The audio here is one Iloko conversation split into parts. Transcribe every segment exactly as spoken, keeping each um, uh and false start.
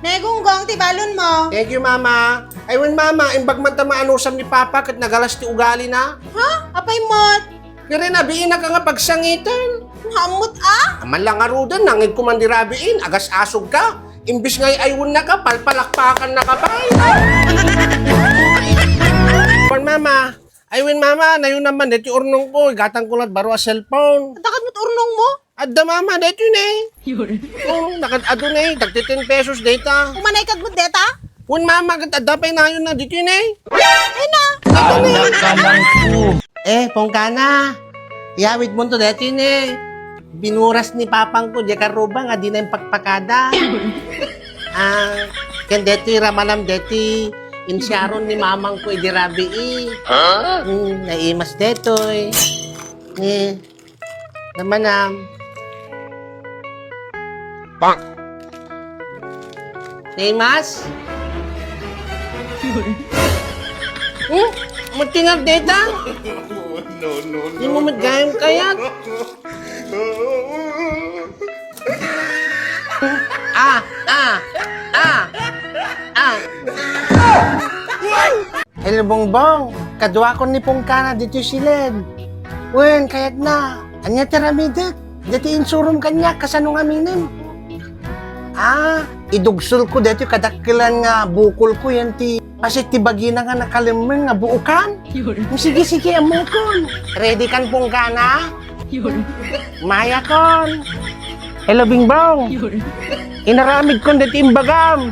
Eh, Gunggong, ti balon mo. Thank you, Mama. Ay, wen, Mama, imbag man ta maanusam ni Papa ket nagalas ti ugalina. Ha? Apay met? Ngem abiinak nga pagsangitan. Hammot a? Aman lang ngaruden, nangngegko man di rabiin, agas-asog ka. Imbis nga ay-aywennaka, palpalakpakan na ka pay. Wen, Mama. Ay, wen, Mama, nayon man deti urnongko, igatangko lat baro a cellphone. Adda ket met urnongmo? Adda, Mama, deti ne. Oh, nakad-adu ne, tagti ten pesos deta. Umanay kad met deta? Wen, Mama, ket adda pay nayonna deti ne. Ay na. Anak ka lang po. Eh, Pungkana, iyawidmonto deti ne. Binuras ni Papangko, diay karruba nga dina impakpakada. Ah, ken deti ramanam deti insiaron ni Mamangko idi rabii. Hmm, naimas detoy. Eh, namanam. Pak! Naimas? Hmm? Matingag deta? No, no, no. Di mo met gayam kayat? Ah, ah, ah, ah. Hello, Bongbong. Kaduakon ni Pungkana ditoy siled. Wen, kayatna. Ania ti aramidek? Deti insurom kaniak, kasano ngaminem? Ah, idugsolko deti kadakkelan nga bukolko yan ti paset ti bagina nga nakalemmeng nga buokan. Sige, sige, ammokon. Ready kan, Pungkana? Mayakon. Hello, Bingbong. Inaramidkon deti imbagam.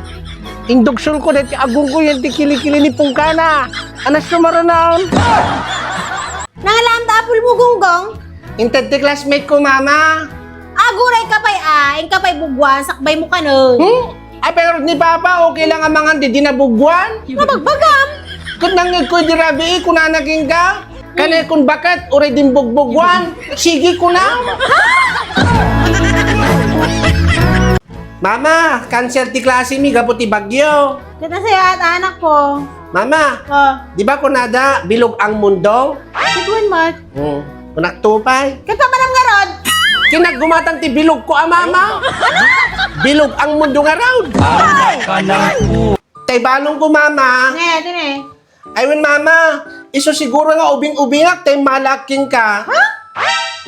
Indugsolko deti agongko yan ti kilikili ni Pungkana. Anas sumaranon. Nangalam ta apulmo, Gunggong? Inted ti classmate ko, Mama. Aguray ka pay a, inka pay bugwan, sakbay mo kanen. Hmm? Ay, pero ni Papa, okay lang a mangan di dinabugwan? Nabagbagam. Ket nangngegko idi rabii, kunana kenka, kani kun baket, uray din bugbugwan. Sige, kuna. Mama, cancel ti klase mi gapu ti bagyo. Ket nasayaat, anak ko. Mama, oh, di ba kunada bilog ang mundo? Ket wen met? Hmm. Kunak to pay. Ket pamanam ngarud? Kinagumatan ti bilog ko a mama. Bilog ang mundo ngarud. Ay! Tay balong ko, mama. Ne, adi ne. Ay, wen, mama. Isu siguro nga ubing-ubingak tay malakking ka. Ha?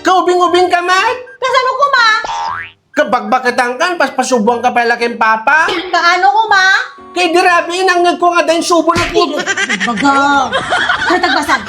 Kaubing-ubing ka met? Kasano kuma? Kabagbaketangkan, paspasubuan ka pala ken Papa. Kaano kuma? Kay di rabii, nangngegko nga dain subo na ko. Baga. Kaya tagbasag.